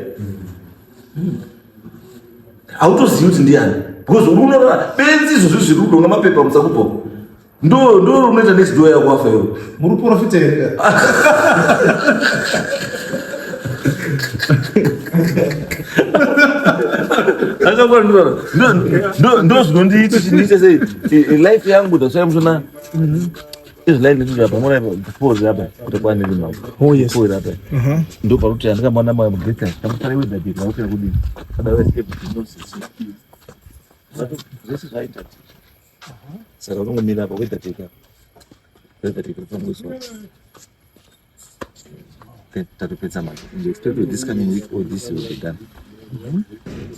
hautozivi kuti ndiani, because uri unorara benzi izvozvi zviri kudonga mapepa musakubva, ndo unoita next door yako wafa iwe. Muri profita here? Ndo zvinondiita kuti ndiite sei life yangu. That's why muchiona izvi line ndiri apa, mona pose apa kuti kwaniri mako. Oh, yes. Pose apa ndo pakuti andikamona magreta kamutare wedhabheka wakira kudini, otherwise nonsense zvese zvaita. Saka unongomira apa wedhabheka, wedhabheka ufangoiswa tatopedza manje. We expect with this coming week all this will be done.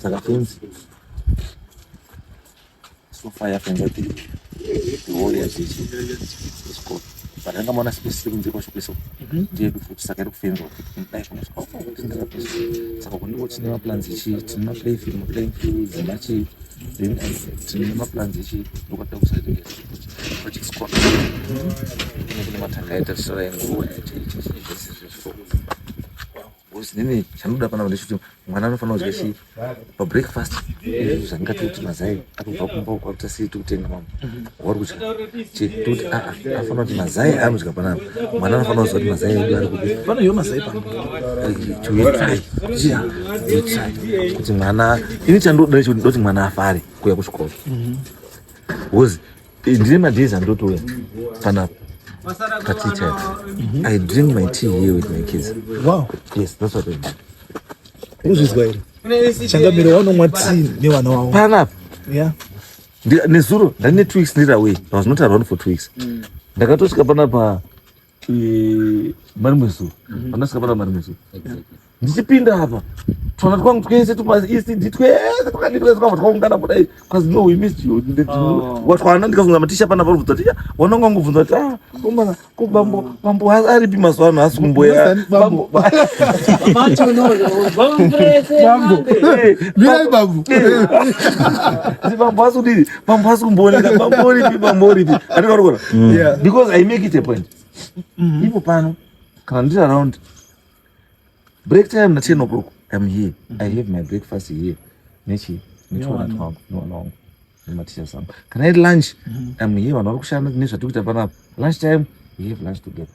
Saka fence so far yafenza the whole yachichi isikolo, but anga maona space iri kunze kwacho kwese ndeyedu futi, saka iri kufenzwa kuti dai kunosvika kutendera kwese. Saka kundiwo tine maplans ichi, tine maplayfield, maplaying fields machi, then tine maplans ichi ndokwatida kusaita pachikoro kune matanga aita tisara enguruwe aita ichi zvese zvese. Because nini chanoda panapa ndechekuti mwana anofanira kudya chi pabreakfast izvi zvandingati kuti mazai akubva kumba uko akuita sei, tikutenga mamwe wari kudya tikuti aa anofanira kuti mazai aanodya panapa, mwana anofanira kuziva kuti mazai edu ari kupi. Panoiwa mazai pano? We try, yeah, we try kuti mwana, ini chandoda ndechekuti ndoti mwana afare kuuya kuchikoro, because ndine madays andotouya panapa patea time. I drink my tea here with my kids. Yes, that's what I do. Uzvizwa here, changamire? Wanomwa tea nevana wavo panapa. Yeah. Nezuro ndandine 2 weeks ndiri away. I was not around for 2 weeks. Ndakatosvika panapa marimwe zuro, pandasvika panapa marimwe zuro, ndichipinda apa, twana twangu twese tumaECD twese twakadii twese twabva twaungana kudai, cause no, we missed you. Watwana ndikafunga maticha panapa rubvunza ticha wananga wangobvunza kuti, ah, komana ko bambo, bambo aripi mazuva ano, hasi kumboya. Bambo. Bambo. Mirai bambo. Kuti bambo hasi kudini, bambo hasi kumbooneka, bambo uripi, bambo uripi, andikaurikona. Because I make it a point ipo pano, kana ndiri around break time na 10 o'clock, I'm here, I have my breakfast here nechi netwana twangu newana wangu nematichers angu. Kana iri lunch, I'm here, vanhu vari kushanda nezvatiri kuita panapa. Lunch time, we have lunch together.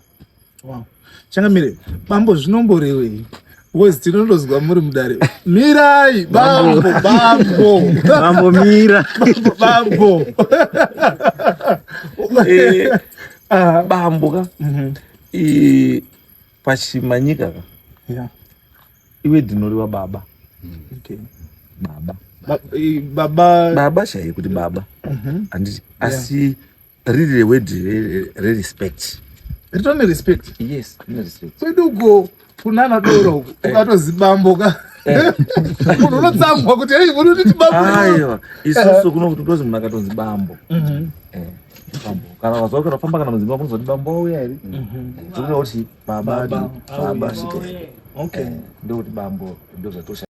Wow. Changamire, bambo zvinomborevei? Because tinondozwa muri mudare, mirai bambo, bambo. Bambo mira. Bambo, bambo. Bambo ka, pachimanyika ka, iwe ndinoriwa baba. Baba. Baba. Baba chaiye, kuti baba, handiti? Asi riri reword rerespect. Ritone respect. Yes, rine respect. Kwedu uko kunana doro uko, ukatozi bambo ka, munhu unotsamwa kuti, ei, unotiti bambo? Aiwa, isusu kuno kuti tozi munhu akatonzi bambo, bambo, kana vazuva kana famba kana mudzimba kunozoti bambo auya here, tokuda kuti baba. Baba. Baba svike. Okay. Ndokuti bambo, ndo zvatosha.